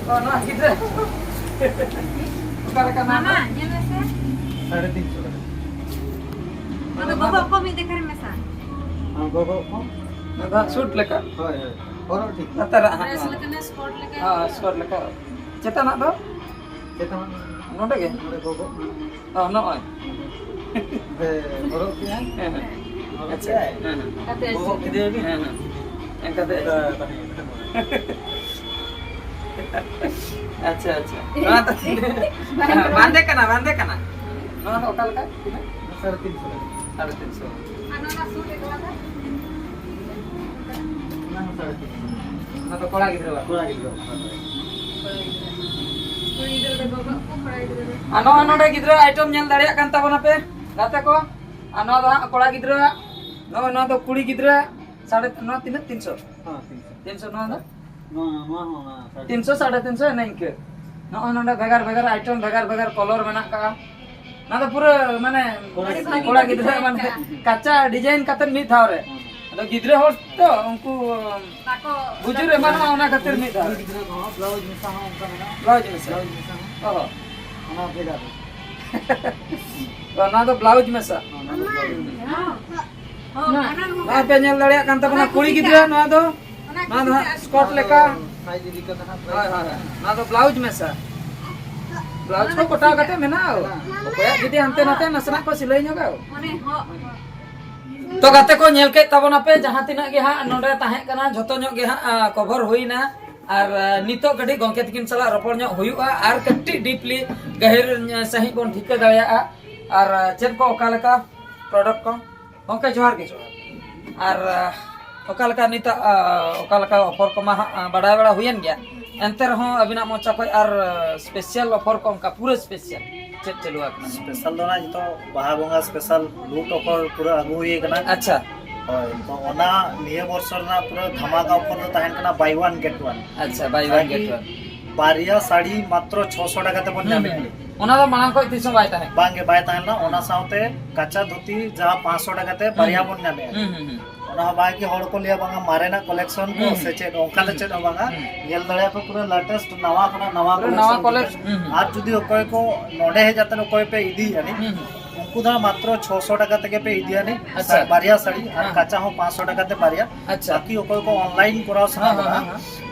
ᱚ, ᱱᱚᱣᱟ ᱜᱤᱫᱽᱨᱟᱹ᱾ ᱚᱠᱟ ᱞᱮᱠᱟ ᱱᱚᱣᱟ ᱢᱟᱢᱟ, ᱫᱚ? ᱧᱮᱞ ᱢᱮᱥᱮ᱾ ᱥᱟᱲᱮ ᱛᱤᱱ ᱥᱚ ᱴᱟᱠᱟ᱾ ᱟᱫᱚ ᱜᱚᱜᱚ ᱠᱚ ᱢᱤᱫ ᱡᱟᱭᱜᱟ ᱨᱮ ᱢᱮᱥᱟ᱾ ᱦᱮᱸ, ᱜᱚᱜᱚ ᱠᱚ᱾ ᱱᱚᱣᱟ ᱫᱚ ᱥᱩᱴ ᱞᱮᱠᱟ? ᱦᱳᱭ, ᱦᱳᱭ᱾ ᱦᱚᱨᱚᱜ ᱴᱷᱤᱠ᱾ ᱞᱟᱛᱟᱨᱟᱜ ᱦᱟᱸᱜ ᱰᱨᱮᱥ ᱱᱚᱣᱟ᱾ ᱞᱮᱠᱟ, ᱥᱯᱚᱴ ᱞᱮᱠᱟ᱾ ᱦᱮᱸ, ᱥᱯᱚᱴ ᱞᱮᱠᱟ᱾ ᱪᱮᱛᱟᱱᱟᱜ ᱫᱚ? ᱪᱮᱛᱟᱱᱟᱜ ᱱᱚᱰᱮ ᱜᱮ? ᱱᱚᱰᱮ ᱜᱚᱜᱚ᱾ ᱚ, ᱱᱚᱜᱼᱚᱭ᱾ ᱦᱮᱸ, ᱦᱚᱨᱚᱜ ᱠᱮᱜᱼᱟᱭ᱾ ᱦᱮᱸ, ᱦᱮᱸ᱾ ᱦᱚᱨᱚᱜ ᱟᱪᱪᱷᱟ᱾ ᱠᱮᱜᱼᱟᱭ᱾ ᱦᱮᱸ, ᱦᱮᱸ᱾ ᱜᱚᱜᱚ ᱠᱮᱫᱮᱭᱟᱵᱤᱱ? ᱦᱮᱸ, ᱦᱮᱸ᱾ ᱮᱱᱠᱟ ᱛᱮ᱾ ᱚᱱᱠᱟ ᱛᱟᱦᱮᱸ ᱠᱟᱱᱟ᱾ ᱟᱪᱪᱷᱟ, ᱟᱪᱪᱷᱟ᱾ ᱱᱚᱣᱟ ᱫᱚ ᱛᱤᱱᱟᱹᱜ? ᱵᱟᱸᱫᱮ ᱠᱟᱱᱟ, ᱵᱟᱸᱫᱮ ᱠᱟᱱᱟ᱾ ᱱᱚᱣᱟ ᱫᱚ ᱚᱠᱟ ᱞᱮᱠᱟ? ᱛᱤᱱᱟᱹᱜ? ᱥᱟᱲᱮ ᱛᱤᱱ ᱥᱚ ᱴᱟᱠᱟ᱾ ᱥᱟᱲᱮ ᱛᱤᱱ ᱥᱚ᱾ ᱟᱨ ᱱᱚᱣᱟ ᱥᱩᱴ ᱮ ᱠᱟᱱᱟ? ᱚᱱᱟ ᱦᱚᱸ ᱥᱟᱲᱮ ᱛᱤᱱ ᱥᱚ᱾ ᱚᱱᱟ ᱫᱚ ᱠᱚᱲᱟ ᱜᱤᱫᱽᱨᱟᱹᱣᱟᱜ? ᱠᱚᱲᱟ ᱜᱤᱫᱽᱨᱟᱹ᱾ ᱠᱩᱲᱤ ᱜᱤᱫᱽᱨᱟᱹ ᱫᱚ ᱜᱚᱜᱚ ᱠᱚ, ᱠᱚᱲᱟ ᱜᱤᱫᱽᱨᱟᱹ ᱫᱚ᱾ ᱟᱨ ᱱᱚᱜᱼᱚᱭ ᱱᱚᱰᱮ ᱜᱤᱫᱽᱨᱟᱹ ᱟᱭᱴᱮᱢ ᱧᱮᱞ ᱫᱟᱲᱮᱭᱟᱜ ᱠᱟᱱ ᱛᱟᱵᱚᱱᱟ ᱯᱮ, ᱜᱟᱛᱮ ᱠᱚ᱾ ᱟᱨ ᱱᱚᱣᱟ ᱫᱚ ᱦᱟᱸᱜ ᱠᱚᱲᱟ ᱜᱤᱫᱽᱨᱟᱹᱣᱟᱜ, ᱱᱚᱜᱼᱚᱭ ᱱᱚᱣᱟ ᱫᱚ ᱠᱩᱲᱤ ᱜᱤᱫᱽᱨᱟᱹ, ᱥᱟᱲᱮ, ᱱᱚᱣᱟ ᱛᱤᱱᱟᱹᱜ? ᱛᱤᱱ ᱥᱚ? ᱦᱮᱸ, ᱛᱤᱱ ᱥᱚ᱾ ᱛᱤᱱ ᱥᱚ ᱱᱚᱣᱟ ᱫᱚ? ᱱᱚᱣᱟ, ᱱᱚᱣᱟ ᱦᱚᱸ ᱚᱱᱟ ᱥᱟᱲᱮ ᱛᱤᱱ ᱥᱚ, ᱥᱟᱲᱮ ᱛᱤᱱ ᱥᱚ, ᱮᱱᱮ ᱤᱱᱠᱟᱹ᱾ ᱱᱚᱜᱼᱚᱭ ᱱᱚᱰᱮ ᱵᱷᱮᱜᱟᱨ ᱵᱷᱮᱜᱟᱨ ᱟᱭᱴᱮᱢ, ᱵᱷᱮᱜᱟᱨ ᱵᱷᱮᱜᱟᱨ ᱠᱚᱞᱚᱨ ᱢᱮᱱᱟᱜ ᱠᱟᱜᱼᱟ᱾ ᱱᱚᱣᱟ ᱫᱚ ᱯᱩᱨᱟᱹ ᱢᱟᱱᱮ ᱠᱚᱲᱟ ᱜᱤᱫᱽᱨᱟᱹ᱾ ᱠᱚᱲᱟ ᱜᱤᱫᱽᱨᱟᱹ ᱢᱟᱱᱮ ᱠᱟᱪᱟ ᱰᱤᱡᱟᱭᱤᱱ ᱠᱟᱛᱮ ᱢᱤᱫ ᱫᱷᱟᱣ ᱨᱮ᱾ ᱦᱮᱸ᱾ ᱟᱫᱚ ᱜᱤᱫᱽᱨᱟᱹ ᱦᱚᱲ ᱛᱚ ᱩᱱᱠᱩ ᱵᱟᱠᱚ ᱵᱩᱡᱩᱨ ᱮᱢᱟᱱᱚᱜᱼᱟ, ᱚᱱᱟ ᱠᱷᱟᱹᱛᱤᱨ ᱢᱤᱫ ᱫᱷᱟᱣ ᱨᱮ᱾ ᱠᱩᱲᱤ ᱜᱤᱫᱽᱨᱟᱹ ᱠᱚᱦᱚᱸ ᱵᱞᱟᱣᱩᱡᱽ ᱢᱮᱥᱟ ᱦᱚᱸ ᱚᱱᱠᱟ ᱢᱮᱱᱟᱜᱼᱟ᱾ ᱵᱞᱟᱣᱩᱡᱽ ᱢᱮᱥᱟ᱾ ᱵᱞᱟᱣᱩᱡᱽ ᱢᱮᱥᱟ ᱦᱚᱸ᱾ ᱚ ᱦᱚᱸ᱾ ᱚᱱᱟ ᱵᱷᱮᱜᱟᱨ᱾ ᱛᱚ ᱱᱚᱣᱟ ᱫᱚ ᱵᱞᱟᱣᱩᱡᱽ ᱢᱮᱥᱟ᱾ ᱦᱮᱸ, ᱚᱱᱟ ᱫᱚ ᱵᱞᱟᱣᱩᱡᱽ ᱢᱮᱥᱟ᱾ ᱦᱚᱸ, ᱚᱱᱟ ᱦᱚᱸ᱾ ᱱᱚᱣᱟ ᱯᱮ ᱧᱮᱞ ᱫᱟᱲᱮᱭᱟᱜ ᱠᱟᱱ ᱛᱟᱵᱚᱱᱟ, ᱚᱱᱟ ᱠᱩᱲᱤ ᱠᱩᱥᱤ ᱜᱤᱫᱽᱨᱟᱹ ᱠᱟᱜ᱾ ᱱᱚᱣᱟ ᱫᱚ, ᱚᱱᱟ ᱱᱚᱣᱟ ᱫᱚ ᱠᱩᱥᱤ ᱦᱟᱸᱜ ᱠᱟᱜ᱾ ᱥᱠᱚᱴ ᱞᱮᱠᱟ᱾ ᱥᱟᱭᱤᱡᱽ ᱤᱫᱤ ᱠᱟᱛᱮ ᱦᱟᱸᱜ ᱦᱳᱭ, ᱦᱳᱭ, ᱦᱳᱭ᱾ ᱱᱚᱣᱟ ᱫᱚ ᱵᱞᱟᱣᱩᱡᱽ ᱢᱮᱥᱟ᱾ ᱵᱞᱟᱣᱩᱡᱽ ᱠᱚ ᱠᱚᱴᱟᱣ ᱠᱟᱛᱮ ᱢᱮᱱᱟᱜᱼᱟ᱾ ᱚᱠᱚᱭᱟᱜ ᱡᱩᱫᱤ ᱦᱟᱱᱛᱮ ᱱᱟᱛᱮ ᱱᱟᱥᱮᱱᱟᱜ ᱠᱚ ᱥᱤᱞᱟᱹᱭ ᱧᱚᱜᱟ᱾ ᱢᱟᱱᱮ, ᱦᱚᱸ᱾ ᱛᱚ ᱜᱟᱛᱮ ᱠᱚ, ᱧᱮᱞ ᱠᱮᱫ ᱛᱟᱵᱚᱱᱟᱯᱮ, ᱡᱟᱦᱟᱸ ᱛᱤᱱᱟᱹᱜ ᱜᱮ ᱦᱟᱸᱜ ᱱᱚᱰᱮ ᱛᱟᱦᱮᱸ ᱠᱟᱱᱟ, ᱡᱷᱚᱛᱚ ᱧᱚᱜ ᱜᱮ ᱦᱟᱸᱜ, ᱟ, ᱠᱚᱵᱷᱚᱨ ᱦᱩᱭᱱᱟ᱾ ᱟᱨ, ᱟ, ᱱᱤᱛᱚᱜ ᱠᱟᱹᱴᱤᱡ ᱜᱚᱢᱠᱮ ᱛᱟᱹᱠᱤᱱ ᱥᱟᱞᱟᱜ ᱨᱚᱯᱚᱲ ᱧᱚᱜ ᱦᱩᱭᱩᱜᱼᱟ ᱟᱨ ᱠᱟᱹᱴᱤᱡ ᱰᱤᱯᱞᱤ ᱜᱟᱹᱦᱤᱨ ᱥᱟᱺᱦᱤᱡ ᱵᱚᱱ ᱴᱷᱤᱠᱟᱹ ᱫᱟᱲᱮᱭᱟᱜᱼᱟ᱾ ᱟᱨ, ᱟ, ᱪᱮᱫ ᱠᱚ ᱚᱠᱟ ᱞᱮᱠᱟ ᱯᱨᱚᱰᱟᱠᱴ ᱠᱚ᱾ ᱜᱚᱢᱠᱮ ᱡᱚᱦᱟᱨ ᱜᱮ᱾ ᱟᱨ, ᱟ, ᱚᱠᱟ ᱞᱮᱠᱟ ᱱᱤᱛᱚᱜ, ᱟ, ᱚᱠᱟ ᱞᱮᱠᱟ ᱚᱯᱷᱟᱨ ᱠᱚᱢᱟ ᱦᱟᱸᱜ, ᱟ, ᱵᱟᱰᱟᱭ ᱵᱟᱲᱟ ᱦᱩᱭᱮᱱ ᱜᱮᱭᱟ, ᱮᱱᱛᱮ ᱨᱮᱦᱚᱸ ᱟᱹᱵᱤᱱᱟᱜ ᱢᱚᱪᱟ ᱠᱷᱚᱱ ᱟᱨ, ᱟ, ᱥᱯᱮᱥᱟᱞ ᱚᱯᱷᱟᱨ ᱠᱚ ᱚᱱᱠᱟ ᱯᱩᱨᱟᱹ ᱥᱯᱮᱥᱟᱞ ᱪᱮᱫ ᱪᱟᱹᱞᱩ ᱟᱠᱟᱱᱟ? ᱥᱯᱮᱥᱟᱞ ᱫᱚ ᱱᱟᱜ ᱱᱤᱛᱚᱜ ᱵᱟᱦᱟ ᱵᱚᱸᱜᱟ ᱥᱯᱮᱥᱟᱞ ᱞᱩᱴ ᱚᱯᱷᱟᱨ ᱯᱩᱨᱟᱹ ᱟᱹᱜᱩ ᱦᱩᱭ ᱟᱠᱟᱱᱟ᱾ ᱟᱪᱪᱷᱟ᱾ ᱦᱳᱭ, ᱛᱚ ᱚᱱᱟ ᱱᱤᱭᱟᱹ ᱵᱚᱨᱥᱚ ᱨᱮᱱᱟᱜ ᱯᱩᱨᱟᱹ ᱫᱷᱟᱢᱟᱠᱟ ᱚᱯᱷᱟᱨ ᱫᱚ ᱛᱟᱦᱮᱱ ᱠᱟᱱᱟ buy one get one᱾ ᱟᱪᱪᱷᱟ, buy one get one᱾ ᱵᱟᱨᱭᱟ ᱥᱟᱹᱲᱤ ᱢᱟᱛᱨᱚ ᱪᱷᱚᱥᱚ ᱴᱟᱠᱟ ᱛᱮᱵᱚᱱ ᱦᱩᱸ, ᱧᱟᱢᱮᱫ ᱦᱩᱸ᱾ ᱠᱟᱱᱟ᱾ ᱚᱱᱟ ᱫᱚ ᱢᱟᱲᱟᱝ ᱠᱷᱚᱱ ᱛᱤᱥ ᱦᱚᱸ ᱵᱟᱭ ᱛᱟᱦᱮᱸ ᱠᱟᱱᱟ? ᱵᱟᱝᱜᱮ, ᱵᱟᱭ ᱛᱟᱦᱮᱸ ᱞᱮᱱᱟ᱾ ᱚᱱᱟ ᱥᱟᱶᱛᱮ ᱠᱟᱪᱟ ᱫᱷᱩᱛᱤ ᱡᱟᱦᱟᱸ ᱯᱟᱸᱪᱥᱚ ᱴᱟᱠᱟ ᱛᱮ ᱦᱩᱸ, ᱵᱟᱨᱭᱟ ᱦᱩᱸ᱾ ᱵᱚᱱ ᱧᱟᱢᱮᱫᱼᱟ᱾ ᱦᱩᱸ, ᱦᱩᱸ, ᱦᱩᱸ᱾ ᱚᱱᱟ ᱦᱚᱸ ᱵᱟᱝ ᱠᱤ ᱦᱚᱲ ᱠᱚ ᱞᱟᱹᱭᱟ ᱵᱟᱝᱟ ᱢᱟᱨᱮᱱᱟᱜ ᱠᱚᱞᱮᱠᱥᱚᱱ ᱠᱚ ᱦᱩᱸ, ᱥᱮ ᱪᱮᱫ, ᱚᱱᱠᱟ ᱫᱚ ᱦᱩᱸ, ᱪᱮᱫ ᱦᱚᱸ ᱵᱟᱝᱟ᱾ ᱦᱩᱸ᱾ ᱧᱮᱞ ᱫᱟᱲᱮᱭᱟᱜᱼᱟ ᱯᱮ ᱯᱩᱨᱟᱹ ᱞᱮᱴᱮᱥᱴ ᱱᱟᱣᱟ ᱠᱷᱚᱱᱟᱜ ᱱᱟᱣᱟ ᱯᱩᱨᱟᱹ ᱱᱟᱣᱟ ᱠᱚᱞᱮᱠᱥᱚᱱ ᱠᱚᱞᱮᱠᱥ-, ᱡᱚᱛᱚ᱾ ᱦᱩᱸ, ᱦᱩᱸ᱾ ᱟᱨ ᱡᱩᱫᱤ ᱚᱠᱚᱭ ᱠᱚ ᱱᱚᱰᱮ ᱦᱮᱡ ᱠᱟᱛᱮ ᱚᱠᱚᱭ ᱯᱮ ᱤᱫᱤᱭᱮᱫᱼᱟ ᱱᱤᱡ, ᱦᱩᱸ, ᱦᱩᱸ᱾ ᱩᱱᱠᱩ ᱫᱚ ᱦᱟᱸᱜ ᱢᱟᱛᱨᱚ ᱪᱷᱚᱥᱚ ᱴᱟᱠᱟ ᱛᱮᱜᱮ ᱯᱮ ᱤᱫᱤᱭᱟ ᱱᱤᱡ, ᱟᱪᱪᱷᱟ᱾ ᱵᱟᱨᱭᱟ ᱥᱟᱹᱲᱤ, ᱟᱨ ᱦᱮᱸ᱾ ᱠᱟᱪᱟ ᱦᱚᱸ ᱯᱟᱸᱪᱥᱚ ᱴᱟᱠᱟ ᱛᱮ ᱵᱟᱨᱭᱟ᱾ ᱟᱪᱪᱷᱟ᱾ ᱵᱟᱠᱤ ᱚᱠᱚᱭ ᱠᱚ ᱚᱱᱞᱟᱭᱤᱱ ᱠᱚᱨᱟᱣ ᱥᱟᱱᱟ ᱦᱮᱸ, ᱦᱮᱸ, ᱵᱚᱱᱟ, ᱦᱮᱸ, ᱦᱮᱸ᱾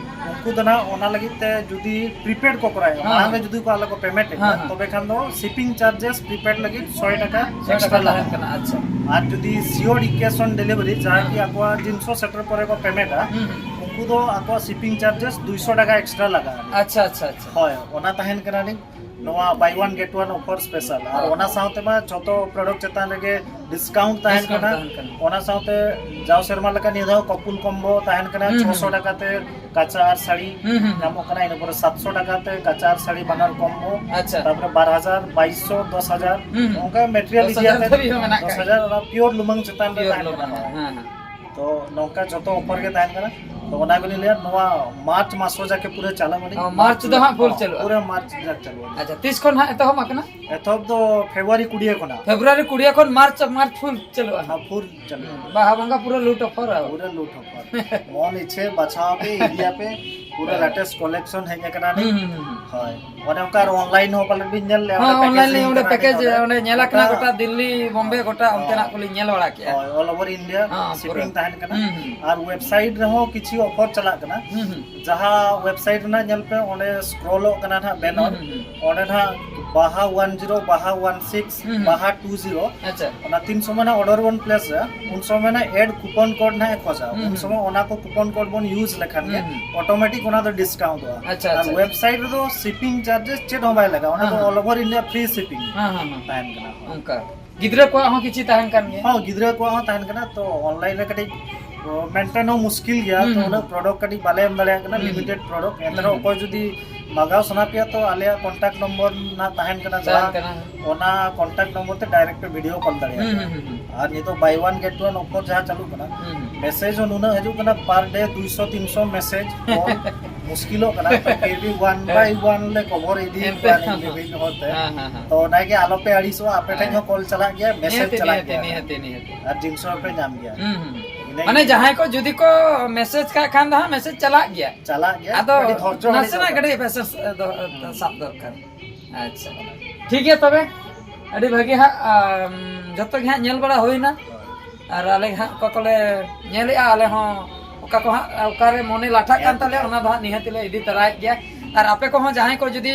ᱩᱱᱠᱩ ᱫᱚ ᱱᱟᱜ ᱚᱱᱟ ᱞᱟᱹᱜᱤᱫ ᱛᱮ ᱡᱩᱫᱤ ᱯᱨᱤᱯᱮᱰ ᱠᱚ ᱠᱚᱨᱟᱣᱮᱫᱼᱟ, ᱦᱮᱸ, ᱢᱟᱲᱟᱝ ᱨᱮ ᱦᱮᱸ᱾ ᱡᱩᱫᱤ ᱠᱚ ᱟᱞᱮ ᱠᱚ ᱯᱮᱢᱮᱱᱴ ᱮᱫᱼᱟ, ᱦᱮᱸ, ᱦᱮᱸ᱾ ᱛᱚᱵᱮ ᱠᱷᱟᱱ ᱫᱚ ᱥᱤᱯᱤᱝ ᱪᱟᱨᱡᱮᱥ ᱯᱨᱤᱯᱮᱰ ᱞᱟᱹᱜᱤᱫ ᱥᱚᱭ ᱴᱟᱠᱟ ᱥᱚᱭ ᱴᱟᱠᱟ ᱮᱠᱥᱴᱨᱟ ᱛᱟᱦᱮᱱ ᱞᱟᱜᱟᱜᱼᱟ᱾ ᱠᱟᱱᱟ, ᱟᱪᱪᱷᱟ᱾ ᱟᱨ ᱡᱩᱫᱤ ᱥᱤᱭᱳᱨ ᱠᱮᱥ ᱚᱱ ᱰᱮᱞᱤᱵᱷᱟᱨᱤ, ᱡᱟᱦᱟᱸ ᱠᱤ ᱦᱩᱸ᱾ ᱟᱠᱚᱣᱟᱜ ᱡᱤᱱᱤᱥ ᱥᱮᱴᱮᱨ ᱯᱚᱨᱮ ᱠᱚ ᱯᱮᱢᱮᱱᱴᱟ, ᱦᱩᱸ, ᱦᱩᱸ᱾ ᱩᱱᱠᱩ ᱫᱚ ᱟᱠᱚᱣᱟᱜ ᱥᱤᱯᱤᱝ ᱪᱟᱨᱡᱮᱥ ᱫᱩᱭᱥᱚ ᱴᱟᱠᱟ ᱮᱠᱥᱴᱨᱟ ᱞᱟᱜᱟᱜᱼᱟ᱾ ᱟᱪᱪᱷᱟ, ᱟᱪᱪᱷᱟ, ᱟᱪᱪᱷᱟ᱾ ᱦᱳᱭ, ᱚᱱᱟ ᱛᱟᱦᱮᱱ ᱠᱟᱱᱟ ᱱᱤᱡ᱾ ᱱᱚᱣᱟ buy one get one offer special, ᱟᱨ ᱦᱳᱭ, ᱚᱱᱟ ᱦᱳᱭ᱾ ᱥᱟᱶᱛᱮ ᱢᱟ ᱡᱷᱚᱛᱚ ᱯᱨᱚᱰᱟᱠᱴ ᱪᱮᱛᱟᱱ ᱨᱮᱜᱮ ᱰᱤᱥᱠᱟᱣᱩᱱᱴ ᱛᱟᱦᱮᱱ ᱰᱤᱥᱠᱟᱣᱩᱱᱴ ᱠᱟᱱᱟ᱾ ᱛᱟᱦᱮᱱ ᱠᱟᱱᱟ᱾ ᱚᱱᱟ ᱥᱟᱶᱛᱮ ᱡᱟᱣ ᱥᱮᱨᱢᱟ ᱞᱮᱠᱟ ᱱᱤᱭᱟᱹ ᱫᱷᱟᱣ ᱠᱚᱯᱩᱞ ᱠᱚᱢᱵᱳ ᱛᱟᱦᱮᱱ ᱠᱟᱱᱟ, ᱦᱩᱸ, ᱦᱩᱸ, ᱪᱷᱚᱥᱚ ᱦᱩᱸ᱾ ᱴᱟᱠᱟ ᱛᱮ ᱠᱟᱪᱟ ᱟᱨ ᱥᱟᱹᱲᱤ ᱦᱩᱸ, ᱦᱩᱸ, ᱦᱩᱸ᱾ ᱧᱟᱢᱚᱜ ᱠᱟᱱᱟ, ᱤᱱᱟᱹ ᱯᱚᱨᱮ ᱥᱟᱛᱥᱚ ᱴᱟᱠᱟ ᱛᱮ ᱠᱟᱪᱟ ᱟᱨ ᱥᱟᱹᱲᱤ ᱵᱟᱱᱟᱨ ᱠᱚᱢᱵᱳ, ᱟᱪᱪᱷᱟ᱾ ᱛᱟᱨᱯᱚᱨᱮ ᱵᱟᱨ ᱦᱟᱡᱟᱨ, ᱵᱟᱭᱤᱥᱥᱚ, ᱫᱚᱥ ᱦᱟᱡᱟᱨ, ᱦᱩᱸ, ᱦᱩᱸ᱾ ᱚᱱᱠᱟ ᱢᱮᱴᱮᱨᱤᱭᱟᱞ ᱫᱚᱥ ᱦᱟᱡᱟᱨ ᱤᱫᱤ ᱟᱛᱮ ᱫᱷᱟᱹᱵᱤᱡ ᱦᱚᱸ ᱢᱮᱱᱟᱜ ᱫᱚᱥ ᱦᱟᱡᱟᱨ ᱠᱟᱜ ᱚᱱᱟ ᱯᱤᱭᱳᱨ ᱞᱩᱢᱟᱹᱝ ᱪᱮᱛᱟᱱ ᱨᱮ ᱯᱤᱭᱳᱨ ᱛᱟᱦᱮᱱ ᱞᱩᱢᱟᱹᱝ ᱠᱟᱱᱟ᱾ ᱨᱮ, ᱦᱮᱸ, ᱦᱮᱸ᱾ ᱛᱚ ᱱᱚᱝᱠᱟ ᱡᱚᱛᱚ ᱚᱯᱷᱟᱨ ᱜᱮ ᱛᱟᱦᱮᱱ ᱠᱟᱱᱟ᱾ ᱛᱚ ᱚᱱᱟ ᱜᱮᱞᱤᱧ ᱞᱟᱹᱭᱟ, ᱱᱚᱣᱟ ᱢᱟᱨᱪ ᱢᱟᱥ ᱦᱚᱸ ᱡᱟᱠᱮ ᱯᱩᱨᱟᱹ ᱪᱟᱞᱟᱜ ᱢᱟᱱᱮ᱾ ᱚ, ᱢᱟᱨᱪ ᱫᱚ ᱦᱟᱸᱜ ᱯᱷᱩᱞ ᱦᱚᱸ, ᱪᱟᱹᱞᱩᱜᱼᱟ᱾ ᱯᱩᱨᱟᱹ ᱢᱟᱨᱪ ᱡᱟᱠ ᱪᱟᱹᱞᱩᱜᱼᱟ᱾ ᱟᱪᱪᱷᱟ, ᱛᱤᱥ ᱠᱷᱚᱱ ᱦᱟᱸᱜ ᱮᱛᱚᱦᱚᱵ ᱟᱠᱟᱱᱟ? ᱮᱛᱚᱦᱚᱵ ᱫᱚ ᱯᱷᱮᱵᱽᱨᱩᱣᱟᱨᱤ ᱠᱩᱲᱤᱭᱟᱹ ᱠᱷᱚᱱᱟᱜ᱾ ᱯᱷᱮᱵᱽᱨᱩᱣᱟᱨᱤ ᱠᱩᱲᱤᱭᱟᱹ ᱠᱷᱚᱱ ᱢᱟᱨᱪ, ᱢᱟᱨᱪ ᱯᱷᱩᱞ ᱪᱟᱹᱞᱩᱜᱼᱟ᱾ ᱦᱮᱸ, ᱯᱷᱩᱞ ᱪᱟᱹᱞᱩᱜᱼᱟ᱾ ᱦᱩᱸ, ᱵᱟᱦᱟ ᱵᱚᱸᱜᱟ ᱯᱩᱨᱟᱹ ᱞᱩᱴ ᱚᱯᱷᱟᱨ ᱟᱵᱚ᱾ ᱯᱩᱨᱟᱹ ᱞᱩᱴ ᱚᱯᱷᱟᱨ᱾ ᱢᱚᱱ ᱤᱪᱪᱷᱟᱹ ᱵᱟᱪᱷᱟᱣ ᱯᱮ, ᱤᱫᱤᱭᱟᱯᱮ, ᱯᱩᱨᱟᱹ ᱦᱮᱸ᱾ ᱞᱮᱴᱮᱥᱴ ᱠᱚᱞᱮᱠᱥᱚᱱ ᱦᱮᱡ ᱟᱠᱟᱱᱟ᱾ ᱦᱩᱸ, ᱦᱩᱸ, ᱦᱩᱸ, ᱦᱩᱸ᱾ ᱦᱳᱭ, ᱚᱱᱮ ᱚᱱᱠᱟ ᱟᱨ ᱚᱱᱞᱟᱭᱤᱱ ᱦᱚᱸ ᱯᱟᱞᱮ ᱵᱤᱱ ᱧᱮᱞ ᱞᱮᱜᱼᱟ, ᱦᱚᱸ, ᱚᱸᱰᱮ ᱚᱱᱞᱟᱭᱤᱱ ᱯᱮᱠᱮᱡᱤᱝ ᱞᱤᱧ ᱚᱸᱰᱮ ᱠᱟᱱᱟ ᱯᱮᱠᱮᱡᱽ, ᱱᱤᱡ ᱚᱸᱰᱮ᱾ ᱚᱸᱰᱮ ᱧᱮᱞ ᱟᱠᱟᱱᱟ ᱜᱚᱴᱟ᱾ ᱜᱚᱴᱟ ᱫᱤᱞᱞᱤ, ᱵᱚᱢᱵᱮ, ᱜᱚᱴᱟ ᱦᱚᱸ᱾ ᱚᱱᱛᱮᱱᱟᱜ ᱠᱚᱞᱤᱧ ᱧᱮᱞ ᱵᱟᱲᱟ ᱠᱮᱜᱼᱟ᱾ ᱦᱳᱭ, all over India ᱦᱚᱸ, ᱥᱤᱯᱤᱝ ᱯᱩᱨᱟᱹ᱾ ᱛᱟᱦᱮᱱ ᱠᱟᱱᱟ᱾ ᱦᱩᱸ, ᱦᱩᱸ᱾ ᱟᱨ ᱣᱮᱵᱥᱟᱭᱤᱴ ᱨᱮᱦᱚᱸ ᱠᱤᱪᱷᱩ ᱚᱯᱷᱟᱨ ᱪᱟᱞᱟᱜ ᱠᱟᱱᱟ᱾ ᱦᱩᱸ, ᱦᱩᱸ᱾ ᱡᱟᱦᱟᱸ ᱣᱮᱵᱥᱟᱭᱤᱴ ᱨᱮᱱᱟᱜ ᱧᱮᱞ ᱯᱮ, ᱚᱸᱰᱮ ᱥᱠᱨᱚᱞᱚᱜ ᱠᱟᱱᱟ ᱱᱟᱦᱟᱜ ᱵᱮᱱᱟᱨ, ᱦᱩᱸ, ᱦᱩᱸ, ᱦᱩᱸ᱾ ᱚᱸᱰᱮ ᱱᱟᱦᱟᱜ ᱵᱟᱦᱟ ᱚᱣᱟᱱ ᱡᱤᱨᱳ, ᱵᱟᱦᱟ ᱚᱣᱟᱱ ᱥᱤᱠᱥ, ᱦᱩᱸ, ᱦᱩᱸ᱾ ᱵᱟᱦᱟ ᱴᱩ ᱡᱤᱨᱳ, ᱟᱪᱪᱷᱟ᱾ ᱚᱱᱟ ᱛᱤᱱ ᱥᱚᱢᱚᱭ ᱱᱟᱦᱟᱜ ᱚᱨᱰᱟᱨ ᱵᱚᱱ ᱯᱞᱮᱥᱟ, ᱩᱱ ᱥᱚᱢᱚᱭ ᱱᱟᱦᱟᱜ ᱮᱰ ᱠᱩᱯᱚᱱ ᱠᱳᱰ ᱱᱟᱦᱟᱜ ᱮ ᱠᱷᱚᱡᱟ᱾ ᱦᱩᱸ, ᱩᱱ ᱦᱩᱸ᱾ ᱥᱚᱢᱚᱭ ᱚᱱᱟ ᱠᱚ ᱠᱩᱯᱚᱱ ᱠᱳᱰ ᱵᱚᱱ ᱤᱭᱩᱡᱽ ᱞᱮᱠᱷᱟᱱ ᱜᱮ ᱦᱩᱸ, ᱦᱩᱸ᱾ ᱚᱴᱳᱢᱮᱴᱤᱠ ᱚᱱᱟ ᱫᱚ ᱰᱤᱥᱠᱟᱣᱩᱱᱴᱚᱜᱼᱟ᱾ ᱟᱪᱪᱷᱟ, ᱟᱨ ᱟᱪᱪᱷᱟ, ᱟᱪᱪᱷᱟ᱾ ᱣᱮᱵᱥᱟᱭᱤᱴ ᱨᱮᱫᱚ ᱥᱤᱯᱤᱝ ᱪᱟᱨᱡᱮᱥ ᱪᱮᱫ ᱦᱚᱸ ᱵᱟᱭ ᱞᱟᱜᱟᱜᱼᱟ, ᱚᱱᱟ ᱦᱮᱸ, ᱫᱚ ᱦᱮᱸ᱾ All over India free shipping ᱦᱮᱸ, ᱦᱮᱸ, ᱦᱮᱸ᱾ ᱛᱟᱦᱮᱱ ᱠᱟᱱᱟ᱾ ᱚᱱᱠᱟ᱾ ᱜᱤᱫᱽᱨᱟᱹ ᱠᱚᱣᱟᱜ ᱦᱚᱸ ᱠᱤᱪᱷᱤ ᱛᱟᱦᱮᱱ ᱠᱟᱱ ᱜᱮᱭᱟ᱾ ᱦᱚᱸ, ᱜᱤᱫᱽᱨᱟᱹ ᱠᱚᱣᱟᱜ ᱦᱚᱸ ᱛᱟᱦᱮᱱ ᱠᱟᱱᱟ᱾ ᱛᱚ, ᱚᱱᱞᱟᱭᱤᱱ ᱨᱮ ᱠᱟᱹᱴᱤᱡ, ᱚ, ᱢᱮᱱᱴᱮᱱ ᱦᱚᱸ ᱢᱩᱥᱠᱤᱞ ᱜᱮᱭᱟ᱾ ᱦᱩᱸ, ᱛᱚ, ᱦᱩᱸ, ᱩᱱᱟᱹᱜ ᱦᱩᱸ᱾ ᱯᱨᱚᱰᱟᱠᱴ ᱠᱟᱹᱴᱤᱡ ᱵᱟᱞᱮ ᱮᱢ ᱫᱟᱲᱮᱭᱟᱜ ᱠᱟᱱᱟ, ᱦᱩᱸ, ᱦᱩᱸ᱾ Limited product. ᱮᱱᱛᱮ ᱦᱩᱸ, ᱨᱮᱦᱚᱸ ᱦᱩᱸ᱾ ᱚᱠᱚᱭ ᱡᱩᱫᱤ ᱢᱟᱜᱟᱣ ᱥᱟᱱᱟ ᱯᱮᱭᱟ, ᱛᱚ, ᱟᱞᱮᱭᱟᱜ ᱠᱚᱱᱴᱟᱠᱴ ᱱᱚᱢᱵᱚᱨ ᱱᱟᱜ ᱛᱟᱦᱮᱱ ᱠᱟᱱᱟ, ᱛᱟᱦᱮᱱ ᱡᱟᱦᱟᱸ ᱠᱟᱱᱟ᱾ ᱚᱱᱟ ᱠᱚᱱᱴᱟᱠᱴ ᱱᱚᱢᱵᱚᱨ ᱛᱮ ᱰᱟᱭᱨᱮᱠᱴ ᱯᱮ ᱵᱷᱤᱰᱤᱭᱳ ᱠᱚᱞ ᱫᱟᱲᱮᱭᱟᱜ ᱦᱩᱸ, ᱠᱟᱱᱟ᱾ ᱦᱩᱸ, ᱦᱩᱸ, ᱦᱩᱸ᱾ ᱟᱨ ᱱᱤᱛᱚᱜ buy one get one offer ᱡᱟᱦᱟᱸ ᱪᱟᱹᱞᱩᱜ ᱠᱟᱱᱟ, ᱦᱩᱸ, ᱦᱩᱸ᱾ ᱢᱮᱥᱮᱡᱽ ᱦᱚᱸ ᱱᱩᱱᱟᱹᱜ ᱦᱤᱡᱩᱜ ᱠᱟᱱᱟ, per day ᱫᱩᱭᱥᱚ ᱛᱤᱱᱥᱚ ᱢᱮᱥᱮᱡᱽ ᱠᱚᱞ ᱢᱩᱥᱠᱤᱞᱚᱜ ᱠᱟᱱᱟ, ᱛᱚ ᱯᱷᱤᱨ ᱵᱷᱤ one by one ᱞᱮ ᱠᱚᱵᱷᱚᱨ ᱤᱫᱤ ᱮᱱᱛᱮ ᱠᱚᱣᱟ ᱦᱚᱸ᱾ ᱱᱤᱡᱮ ᱢᱤᱫ ᱦᱚᱲ ᱛᱮ᱾ ᱦᱮᱸ, ᱦᱮᱸ, ᱦᱮᱸ᱾ ᱛᱚ ᱚᱱᱟᱜᱮ ᱟᱞᱚᱯᱮ ᱟᱹᱲᱤᱥᱚᱜᱼᱟ, ᱟᱯᱮ ᱴᱷᱮᱱ ᱦᱮᱸ᱾ ᱦᱚᱸ ᱠᱚᱞ ᱪᱟᱞᱟᱜ ᱜᱮᱭᱟ, ᱢᱮᱥᱮᱡᱽ ᱱᱤᱦᱟᱹᱛᱤ, ᱪᱟᱞᱟᱜ ᱱᱤᱦᱟᱹᱛᱤ, ᱜᱮᱭᱟ᱾ ᱱᱤᱦᱟᱹᱛᱤ, ᱱᱤᱦᱟᱹᱛᱤ᱾ ᱟᱨ ᱡᱤᱱᱤᱥ ᱦᱚᱸ ᱯᱮ ᱧᱟᱢ ᱜᱮᱭᱟ᱾ ᱦᱩᱸ, ᱦᱩᱸ᱾ ᱢᱟᱱᱮ ᱡᱟᱦᱟᱸᱭ ᱠᱚ ᱡᱩᱫᱤ ᱠᱚ ᱢᱮᱥᱮᱡᱽ ᱠᱟᱜ ᱠᱷᱟᱱ ᱫᱚ ᱦᱟᱸᱜ ᱢᱮᱥᱮᱡᱽ ᱪᱟᱞᱟᱜ ᱜᱮᱭᱟ᱾ ᱪᱟᱞᱟᱜ ᱜᱮᱭᱟ, ᱟᱫᱚ ᱠᱟᱹᱴᱤᱡ ᱫᱷᱳᱨᱡᱚ ᱦᱚᱸ ᱱᱟᱥᱮᱱᱟᱜ ᱫᱚᱨᱠᱟᱨ᱾ ᱠᱟᱹᱴᱤᱡ ᱯᱮᱥᱮᱱᱥ ᱫᱚ ᱥᱟᱵ ᱫᱚᱨᱠᱟᱨ᱾ ᱟᱪᱪᱷᱟ, ᱴᱷᱤᱠ ᱜᱮᱭᱟ ᱛᱚᱵᱮ, ᱟᱹᱰᱤ ᱵᱷᱟᱹᱜᱤ ᱦᱟᱸᱜ, ᱟᱢ, ᱡᱚᱛᱚ ᱜᱮ ᱦᱟᱸᱜ ᱧᱮᱞ ᱵᱟᱲᱟ ᱦᱩᱭᱱᱟ᱾ ᱟᱨ ᱟᱞᱮ ᱦᱟᱸᱜ ᱚᱠᱟ ᱠᱚᱞᱮ ᱧᱮᱞᱮᱜᱼᱟ, ᱟᱞᱮ ᱦᱚᱸ ᱚᱠᱟ ᱠᱚ ᱦᱟᱸᱜ ᱚᱠᱟᱨᱮ ᱢᱚᱱᱮ ᱞᱟᱴᱷᱟᱜ ᱠᱟᱱ ᱛᱟᱞᱮᱭᱟ, ᱚᱱᱟ ᱫᱚ ᱦᱟᱸᱜ ᱱᱤᱦᱟᱹᱛ ᱞᱮ ᱤᱫᱤ ᱛᱚᱨᱟᱭᱮᱫ ᱜᱮᱭᱟ᱾ ᱟᱨ ᱟᱯᱮ ᱠᱚᱦᱚᱸ ᱡᱟᱦᱟᱸᱭ ᱠᱚ ᱡᱩᱫᱤ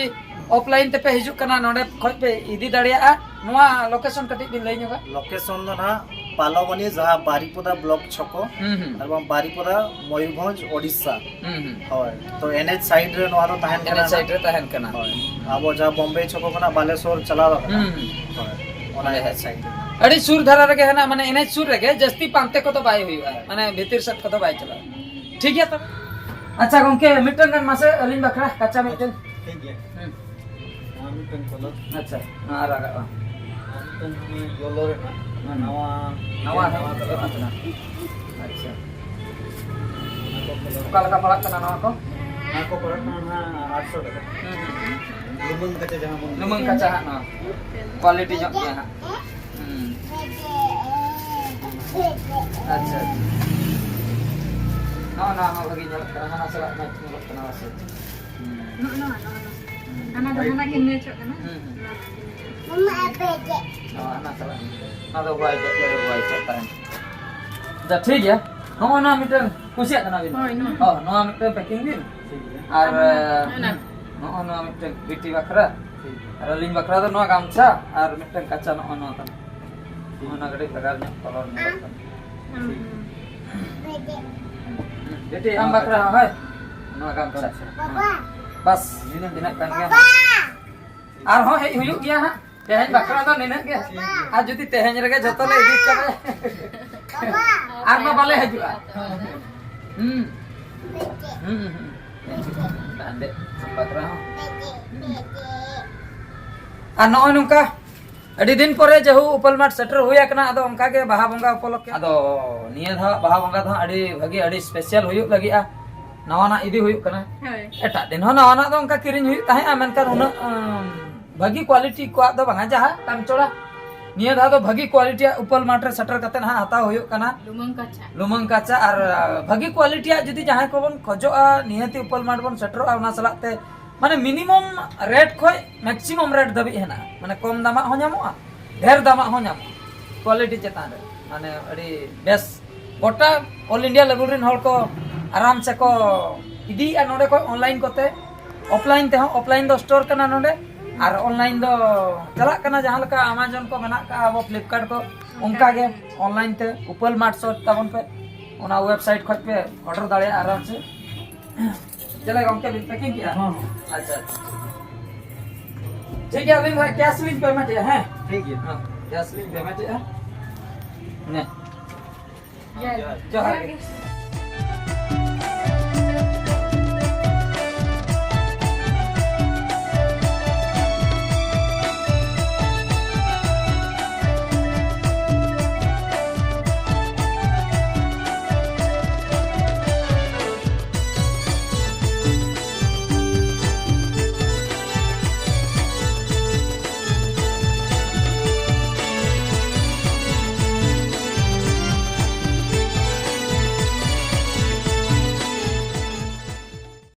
ᱚᱯᱷᱞᱟᱭᱤᱱ ᱛᱮᱯᱮ ᱦᱤᱡᱩᱜ ᱠᱟᱱᱟ, ᱱᱚᱰᱮ ᱠᱷᱚᱡ ᱯᱮ ᱤᱫᱤ ᱫᱟᱲᱮᱭᱟᱜᱼᱟ᱾ ᱱᱚᱣᱟ ᱞᱳᱠᱮᱥᱚᱱ ᱠᱟᱹᱴᱤᱡ ᱵᱤᱱ ᱞᱟᱹᱭ ᱧᱚᱜᱟ᱾ ᱞᱳᱠᱮᱥᱚᱱ ᱫᱚ ᱱᱟᱦᱟᱜ ᱯᱟᱞᱚᱵᱚᱱᱤ, ᱡᱟᱦᱟᱸ ᱵᱟᱨᱤᱯᱚᱫᱟ ᱵᱞᱚᱠ ᱪᱷᱚᱠᱚ ᱦᱩᱸ, ᱦᱩᱸ᱾ ᱮᱵᱚᱝ ᱵᱟᱨᱤᱯᱚᱫᱟ, ᱢᱚᱭᱩᱨᱵᱷᱚᱸᱡᱽ, ᱳᱰᱤᱥᱟ᱾ ᱦᱩᱸ, ᱦᱩᱸ᱾ ᱦᱳᱭ, ᱛᱚ ᱮᱱ ᱮᱭᱤᱪ ᱥᱟᱭᱤᱰ ᱨᱮ ᱱᱚᱣᱟ ᱫᱚ ᱛᱟᱦᱮᱱ ᱠᱟᱱᱟ ᱮᱱ ᱮᱭᱤᱪ ᱥᱟᱭᱤᱰ ᱱᱟᱦᱟᱜ᱾ ᱨᱮ ᱛᱟᱦᱮᱱ ᱠᱟᱱᱟ᱾ ᱦᱳᱭ, ᱟᱵᱚ ᱡᱟᱦᱟᱸ ᱵᱚᱢᱵᱮ ᱪᱷᱚᱠᱚ ᱠᱷᱚᱱᱟᱜ ᱵᱟᱞᱮᱥᱚᱨ ᱪᱟᱞᱟᱣ ᱟᱠᱟᱱᱟ᱾ ᱦᱩᱸ, ᱦᱩᱸ᱾ ᱦᱳᱭ, ᱚᱱᱟ ᱚᱸᱰᱮ ᱮᱱ ᱮᱭᱤᱪ ᱥᱟᱭᱤᱰ ᱨᱮ᱾ ᱟᱹᱰᱤ ᱥᱩᱨ ᱫᱷᱟᱨᱟ ᱨᱮᱜᱮ ᱦᱮᱱᱟᱜᱼᱟ, ᱢᱟᱱᱮ ᱮᱱ ᱮᱭᱤᱪ ᱥᱩᱨ ᱨᱮᱜᱮ, ᱡᱟᱹᱥᱛᱤ ᱯᱟᱱᱛᱮ ᱠᱚᱫᱚ ᱵᱟᱭ ᱦᱩᱭᱩᱜᱼᱟ, ᱢᱟᱱᱮ ᱵᱷᱤᱛᱤᱨ ᱥᱮᱫ ᱠᱚᱫᱚ ᱵᱟᱭ ᱪᱟᱞᱟᱜᱼᱟ᱾ ᱴᱷᱤᱠ ᱜᱮᱭᱟ ᱛᱚᱵᱮ᱾ ᱟᱪᱪᱷᱟ ᱜᱚᱝᱠᱮ, ᱢᱤᱫᱴᱟᱝ ᱜᱟᱱ ᱢᱟᱥᱮ ᱟᱹᱞᱤᱧ ᱵᱟᱠᱷᱨᱟ ᱠᱟᱪᱟ ᱢᱤᱫᱴᱟᱝ᱾ ᱴᱷᱤᱠ ᱜᱮᱭᱟ᱾ ᱦᱩᱸ᱾ ᱱᱚᱣᱟ ᱢᱤᱫᱴᱟᱝ ᱠᱚᱞᱚᱨ᱾ ᱟᱪᱪᱷᱟ, ᱱᱚᱣᱟ ᱟᱨᱟᱜᱟᱜ ᱵᱟᱝ? ᱟᱨ ᱢᱤᱫᱴᱟᱝ ᱦᱟᱱᱮ ᱭᱮᱞᱳ ᱨᱮᱱᱟᱜ᱾ ᱦᱩᱸ᱾ ᱱᱟᱣᱟ, ᱱᱟᱣᱟ ᱱᱟᱣᱟ ᱦᱮᱡ ᱠᱟᱞᱟᱨ᱾ ᱟᱠᱟᱱᱟ᱾ ᱟᱪᱪᱷᱟ᱾ ᱚᱱᱟ ᱠᱚ ᱠᱟᱞᱟᱨ᱾ ᱚᱠᱟ ᱞᱮᱠᱟ ᱯᱟᱲᱟᱜ ᱠᱟᱱᱟ ᱱᱚᱣᱟ ᱠᱚ? ᱱᱚᱣᱟ ᱠᱚ ᱯᱟᱲᱟᱜ ᱠᱟᱱᱟ ᱱᱟᱦᱟᱜ ᱟᱴᱥᱚ ᱴᱟᱠᱟ᱾ ᱦᱩᱸ, ᱦᱩᱸ, ᱦᱩᱸ᱾ ᱞᱩᱢᱟᱹᱝ ᱠᱟᱪᱟ ᱡᱟᱦᱟᱸ ᱵᱚᱱ ᱞᱩᱢᱟᱹᱝ ᱠᱟᱪᱟ ᱦᱟᱸᱜ ᱱᱚᱣᱟ᱾ ᱠᱣᱟᱞᱤᱴᱤ ᱧᱚᱜ ᱜᱮᱭᱟ ᱦᱟᱸᱜ᱾ ᱦᱩᱸ᱾ ᱟᱪᱪᱷᱟ, ᱟᱪᱪᱷᱟ᱾ ᱱᱚᱜᱼᱚ ᱱᱚᱣᱟ ᱦᱚᱸ ᱵᱷᱟᱹᱜᱤ ᱧᱮᱞᱚᱜ ᱠᱟᱱᱟ, ᱦᱟᱱᱟ ᱥᱟᱞᱟᱜ ᱢᱮᱪ ᱧᱮᱞᱚᱜ ᱠᱟᱱᱟ, ᱯᱟᱥᱮ᱾ ᱦᱩᱸ᱾ ᱱᱚᱜᱼᱚ ᱱᱚᱣᱟ, ᱱᱚᱜᱼᱚ ᱱᱚᱣᱟ᱾ ᱦᱩᱸ᱾ ᱦᱟᱱᱟ ᱫᱚ ᱦᱟᱱᱟ ᱠᱤᱱ ᱢᱮᱪᱚᱜ ᱠᱟᱱᱟ᱾ ᱦᱩᱸ, ᱦᱩᱸ᱾ ᱱᱚᱣᱟ ᱫᱚ ᱦᱟᱱᱟ ᱥᱟᱞᱟᱜ᱾ ᱱᱚᱣᱟ ᱫᱚ ᱦᱚᱣᱟᱭᱤᱴ, ᱦᱚᱣᱟᱭᱤᱴ ᱛᱟᱦᱮᱱ᱾ ᱟᱪᱪᱷᱟ, ᱴᱷᱤᱠ ᱜᱮᱭᱟ᱾ ᱱᱚᱜᱼᱚ ᱱᱚᱣᱟ ᱢᱤᱫᱴᱮᱱ ᱠᱩᱥᱤᱭᱟᱜ ᱠᱟᱱᱟ ᱵᱤᱱ? ᱦᱳᱭ, ᱱᱚᱣᱟ᱾ ᱦᱚᱸ, ᱱᱚᱣᱟ ᱢᱤᱫᱴᱮᱱ ᱯᱮᱠᱤᱝ ᱵᱤᱱ᱾ ᱴᱷᱤᱠ ᱜᱮᱭᱟ᱾ ᱟᱨ, ᱟᱨ ᱱᱚᱣᱟ, ᱦᱮᱸ, ᱱᱚᱣᱟ᱾ ᱱᱚᱜᱼᱚ ᱱᱚᱣᱟ ᱢᱤᱫᱴᱮᱱ ᱵᱤᱴᱤ ᱵᱟᱠᱷᱨᱟ᱾ ᱴᱷᱤᱠ ᱜᱮᱭᱟ᱾ ᱟᱨ ᱟᱹᱞᱤᱧ ᱵᱟᱠᱷᱨᱟ ᱫᱚ ᱱᱚᱣᱟ ᱜᱟᱢᱪᱷᱟ ᱟᱨ ᱢᱤᱫᱴᱮᱱ ᱠᱟᱪᱟ ᱱᱚᱜᱼᱚ ᱱᱚᱣᱟ ᱛᱟᱢ᱾ ᱱᱚᱜᱼᱚ ᱱᱚᱣᱟ ᱠᱟᱹᱴᱤᱡ ᱵᱷᱮᱜᱟᱨ ᱧᱚᱜ ᱠᱚᱞᱚᱨ ᱧᱮᱞᱚᱜ ᱠᱟᱱᱟ᱾ ᱦᱩᱸ, ᱦᱩᱸ᱾ ᱵᱤᱴᱤ, ᱟᱢ ᱵᱟᱠᱷᱨᱟ ᱦᱚᱸ, ᱦᱳᱭ᱾ ᱱᱚᱣᱟ ᱜᱟᱢᱪᱷᱟ᱾ ᱟᱪᱪᱷᱟ᱾ ᱵᱟᱵᱟ᱾ ᱵᱟᱥ, ᱱᱤᱱᱟᱹᱜ ᱜᱮ᱾ ᱤᱱᱟᱹᱜ ᱠᱟᱱ ᱜᱮᱭᱟ᱾ ᱵᱟᱵᱟ᱾ ᱟᱨᱦᱚᱸ ᱦᱮᱡ ᱦᱩᱭᱩᱜ ᱜᱮᱭᱟ ᱦᱟᱸᱜ᱾ ᱛᱮᱦᱮᱧ ᱵᱟᱠᱷᱨᱟ ᱫᱚ ᱱᱤᱱᱟᱹᱜ ᱜᱮ᱾ ᱵᱟᱵᱟ᱾ ᱟᱨ ᱡᱩᱫᱤ ᱛᱮᱦᱮᱧ ᱨᱮᱜᱮ ᱡᱚᱛᱚ ᱞᱮ ᱤᱫᱤ ᱪᱟᱵᱟᱭᱟ᱾ ᱵᱟᱵᱟ᱾ ᱟᱨ ᱢᱟ ᱵᱟᱞᱮ ᱦᱤᱡᱩᱜᱼᱟ᱾ ᱦᱩᱸ᱾ ᱦᱩᱸ, ᱦᱩᱸ᱾ ᱟᱢ ᱵᱟᱠᱷᱨᱟ ᱦᱚᱸ᱾ ᱟᱨ ᱱᱚᱜᱼᱚᱭ ᱱᱚᱝᱠᱟ ᱟᱹᱰᱤ ᱫᱤᱱ ᱯᱚᱨᱮ ᱡᱮᱦᱩ ᱩᱯᱟᱞ ᱢᱟᱴ ᱥᱮᱴᱮᱨ ᱦᱩᱭ ᱟᱠᱟᱱᱟ, ᱟᱫᱚ ᱚᱱᱠᱟ ᱜᱮ ᱵᱟᱦᱟ ᱵᱚᱸᱜᱟ ᱩᱯᱚᱞᱚᱠᱠᱷᱮ᱾ ᱟᱫᱚ ᱱᱤᱭᱟᱹ ᱫᱷᱟᱣ ᱵᱟᱦᱟ ᱵᱚᱸᱜᱟ ᱫᱚ ᱦᱟᱸᱜ ᱟᱹᱰᱤ ᱵᱷᱟᱹᱜᱤ, ᱟᱹᱰᱤ ᱥᱯᱮᱥᱟᱞ ᱦᱩᱭᱩᱜ ᱞᱟᱹᱜᱤᱫᱼᱟ᱾ ᱱᱟᱣᱟᱱᱟᱜ ᱤᱫᱤ ᱦᱩᱭᱩᱜ ᱠᱟᱱᱟ᱾ ᱦᱳᱭ᱾ ᱮᱴᱟᱜ ᱫᱤᱱ ᱦᱚᱸ ᱱᱟᱣᱟᱱᱟᱜ ᱫᱚ ᱚᱱᱠᱟ ᱠᱤᱨᱤᱧ ᱦᱩᱭᱩᱜ ᱛᱟᱦᱮᱸᱜᱼᱟ, ᱢᱮᱱᱠᱷᱟᱱ ᱩᱱᱟᱹᱜ, ᱩᱸ, ᱵᱷᱟᱹᱜᱤ ᱠᱣᱟᱞᱤᱴᱤ ᱠᱚᱣᱟᱜ ᱫᱚ ᱵᱟᱝᱟ, ᱡᱟᱦᱟᱸ ᱠᱟᱢᱪᱚᱲᱟ᱾ ᱱᱤᱭᱟᱹ ᱫᱷᱟᱣ ᱫᱚ ᱵᱷᱟᱹᱜᱤ ᱠᱣᱟᱞᱤᱴᱤᱭᱟᱜ ᱩᱯᱟᱹᱞ ᱢᱟᱨᱴ ᱨᱮ ᱥᱮᱴᱮᱨ ᱠᱟᱛᱮ ᱦᱟᱸᱜ ᱦᱟᱛᱟᱣ ᱦᱩᱭᱩᱜ ᱠᱟᱱᱟ᱾ ᱞᱩᱢᱟᱹᱝ ᱠᱟᱪᱷᱟ᱾ ᱞᱩᱢᱟᱹᱝ ᱠᱟᱪᱟ ᱟᱨ ᱵᱷᱟᱹᱜᱤ ᱠᱣᱟᱞᱤᱴᱤᱭᱟᱜ ᱡᱩᱫᱤ ᱡᱟᱦᱟᱸᱭ ᱠᱚᱵᱚᱱ ᱠᱷᱚᱡᱚᱜᱼᱟ, ᱱᱤᱦᱟᱹᱛᱤ ᱩᱯᱟᱹᱞ ᱢᱟᱨᱴ ᱵᱚᱱ ᱥᱮᱴᱮᱨᱚᱜᱼᱟ᱾ ᱚᱱᱟ ᱥᱟᱞᱟᱜ ᱛᱮ ᱢᱟᱱᱮ ᱢᱤᱱᱤᱢᱟᱢ ᱨᱮᱴ ᱠᱷᱚᱡ ᱢᱮᱠᱥᱤᱢᱟᱢ ᱨᱮᱴ ᱫᱷᱟᱹᱵᱤᱡ ᱦᱮᱱᱟᱜᱼᱟ᱾ ᱢᱟᱱᱮ ᱠᱚᱢ ᱫᱟᱢᱟᱜ ᱦᱚᱸ ᱧᱟᱢᱚᱜᱼᱟ, ᱰᱷᱮᱨ ᱫᱟᱢᱟᱜ ᱦᱚᱸ ᱧᱟᱢᱚᱜᱼᱟ, ᱠᱣᱟᱞᱤᱴᱤ ᱪᱮᱛᱟᱱ ᱨᱮ᱾ ᱢᱟᱱᱮ ᱟᱹᱰᱤ ᱵᱮᱥ ᱜᱚᱴᱟ ᱚᱞ ᱤᱱᱰᱤᱭᱟ ᱞᱮᱵᱮᱞ ᱨᱮᱱ ᱦᱚᱲ ᱠᱚ ᱟᱨᱟᱢ ᱥᱮᱠᱚ ᱤᱫᱤᱭᱮᱫᱼᱟ ᱱᱚᱰᱮ ᱠᱷᱚᱡ ᱚᱱᱞᱟᱭᱤᱱ ᱠᱚᱛᱮ᱾ ᱚᱯᱷᱞᱟᱭᱤᱱ ᱛᱮᱦᱚᱸ, ᱚᱯᱷᱞᱟᱭᱤᱱ ᱫᱚ ᱥᱴᱳᱨ ᱠᱟᱱᱟ ᱱᱚᱰᱮ, ᱟᱨ ᱚᱱᱞᱟᱭᱤᱱ ᱫᱚ ᱪᱟᱞᱟᱜ ᱠᱟᱱᱟ᱾ ᱡᱟᱦᱟᱸ ᱞᱮᱠᱟ ᱟᱢᱟᱡᱚᱱ ᱠᱚ ᱢᱮᱱᱟᱜ ᱠᱟᱜᱼᱟ, ᱟᱵᱚ ᱯᱷᱞᱤᱯᱠᱟᱨᱴ ᱠᱚ, ᱚᱱᱠᱟ ᱜᱮ ᱚᱱᱞᱟᱭᱤᱱ ᱛᱮ ᱩᱯᱟᱹᱞ ᱢᱟᱨᱴ ᱥᱟᱨᱪ ᱛᱟᱵᱚᱱ ᱯᱮ, ᱚᱱᱟ ᱣᱮᱵᱥᱟᱭᱤᱴ ᱠᱷᱚᱡ ᱯᱮ ᱚᱰᱟᱨ ᱫᱟᱲᱮᱭᱟᱜᱼᱟ ᱟᱨᱟᱢ ᱥᱮ᱾ ᱪᱮᱫ ᱞᱮᱠᱟ ᱜᱚᱢᱠᱮ ᱵᱤᱱ ᱯᱮᱠᱤᱝ ᱠᱮᱜᱼᱟ? ᱦᱚᱸ, ᱦᱚᱸ᱾ ᱟᱪᱪᱷᱟ, ᱟᱪᱪᱷᱟ᱾ ᱴᱷᱤᱠ ᱜᱮᱭᱟ, ᱟᱹᱞᱤᱧ ᱫᱚ ᱠᱮᱥ ᱞᱤᱧ ᱯᱮᱢᱮᱱᱴ ᱮᱜᱼᱟ, ᱦᱮᱸ? ᱴᱷᱤᱠ ᱜᱮᱭᱟ᱾ ᱦᱮᱸ, ᱠᱮᱥ ᱞᱤᱧ ᱯᱮᱢᱮᱱᱴ ᱮᱜᱼᱟ᱾ ᱦᱮᱸ, ᱡᱚᱦᱟᱨ ᱡᱚᱦᱟᱨ ᱜᱮ᱾ ᱜᱮ᱾